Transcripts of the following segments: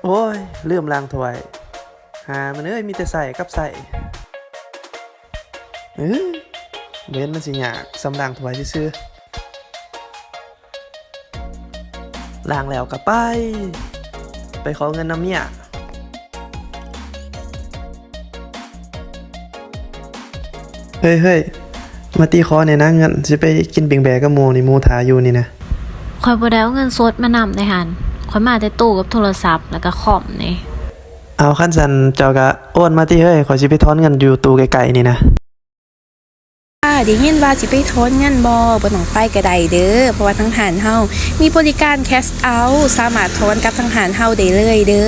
ໂອ້ຍ ລືມລ້າງຖ້ວຍ. ຫາມັນເອີຍ ມີແຕ່ໃຊ້ກັບໃຊ້. ເອີ ບໍ່ເຫັນມັນຊິຍາກ ສ່ຳລ້າງຖ້ວຍຊື່ໆ. ລ້າງແລ້ວກໍໄປ ໄປຂໍເງິນນຳເມຍ. ເຮີ້ຍໆ ມາຕິ ຂໍແດ່ນະເງິນ ຊິໄປກິນປີ້ງແບ້ກັບໝູ່ນີ້ ໝູ່ຖ້າຢູ່ນີ້ນະ. ຂ້ອຍບໍ່ໄດ້ເອົາເງິນສົດມານຳເດ້ຫັ້ນ ຂ້ອຍມາແຕ່ໂຕກັບໂທລະສັບ ແລ້ວກໍຄອມນີ້. ເອົາ ຄັນຊັ້ນເຈົ້າກໍໂອນມາຕິເຮີ້ຍ ຂ້ອຍຊິໄປຖອນເງິນຢູ່ຕູ້ໃກ້ໆນີ້ນະ. ໄດ້ຍິນວ່າຊິໄປຖອນເງິນບໍ່? ບໍ່ຕ້ອງໄປກໍໄດ້ເດີ້ ເພາະວ່າທາງຮ້ານເຮົາມີບໍລິການແຄຊເອົາ ສາມາດຖອນກັບທາງຮ້ານເຮົາໄດ້ເລີຍເດີ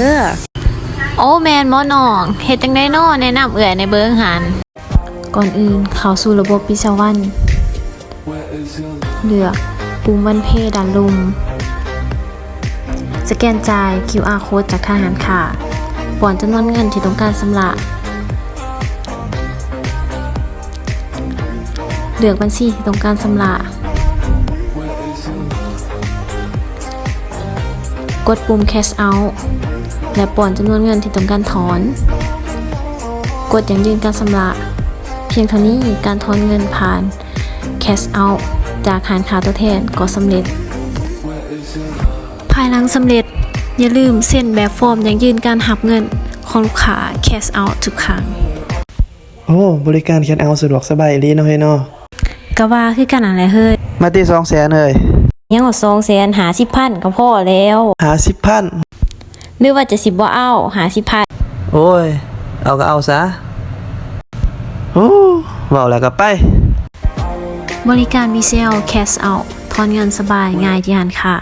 ້. ໂອ້ ແມ່ນບໍ່ນ້ອງ? ເຮັດຈັ່ງໃດນໍ? ແນະນຳເອື້ອຍແດ່ເບິ່ງຫັ້ນ. ກ່ອນອື່ນເຂົ້າສູ່ລະບົບ Visa One ເລືອກປຸ່ມ One Pay ດ້ານລຸ່ມ. ສະແກນຈ່າຍ ຄິວອາໂຄດຈາກທາງຮ້ານຄ້າ. ປ້ອນຈຳນວນເງິນທີ່ຕ້ອງການຊຳລະ. ເລືອກບັນຊີທີ່ຕ້ອງການຊຳລະ. ກົດປຸ່ມ Cash Out ແລະ ປ້ອນຈຳນວນເງິນທີ່ຕ້ອງການຖອນ. ກົດຢັ້ງຢືນການຊຳລະ. ພຽງເທົ່ານີ້, ການຖອນເງິນຜ່ານ Cash Out ຈາກຮ້ານຄ້າຕົວແທນກໍສຳເລັດ. ພາຍຫຼັງສຳເລັດ, ຢ່າລືມເຊັນແບບຟອມຢັ້ງຢືນການຮັບເງິນຂອງລູກຄ້າ Cash Out ທຸກຄັ້ງ. ໂອ້ ບໍລິການ Cash Out ສະດວກສະບາຍອີ່ຫຼີເນາະເຮີ້ຍເນາະ. ກະວ່າຄືກັນຫັ້ນແຫຼະເຮີ້ຍ. ມາຕິ ສອງແສນເຮີ້ຍ. ຍັງວ່າສອງແສນ ຫ້າສິບພັນກໍພໍແລ້ວ. ຫ້າສິບພັນ ຫຼືວ່າຈະຊິບໍ່ເອົາ ຫ້າສິບພັນ? ໂອ້ຍ ເອົາກໍເອົາຊະ. ໂອ້ ເວົ້າແລ້ວກໍໄປ. ບໍລິການ Visa Cash Out ຖອນເງິນສະບາຍ ງ່າຍທີ່ຮ້ານຄ້າ.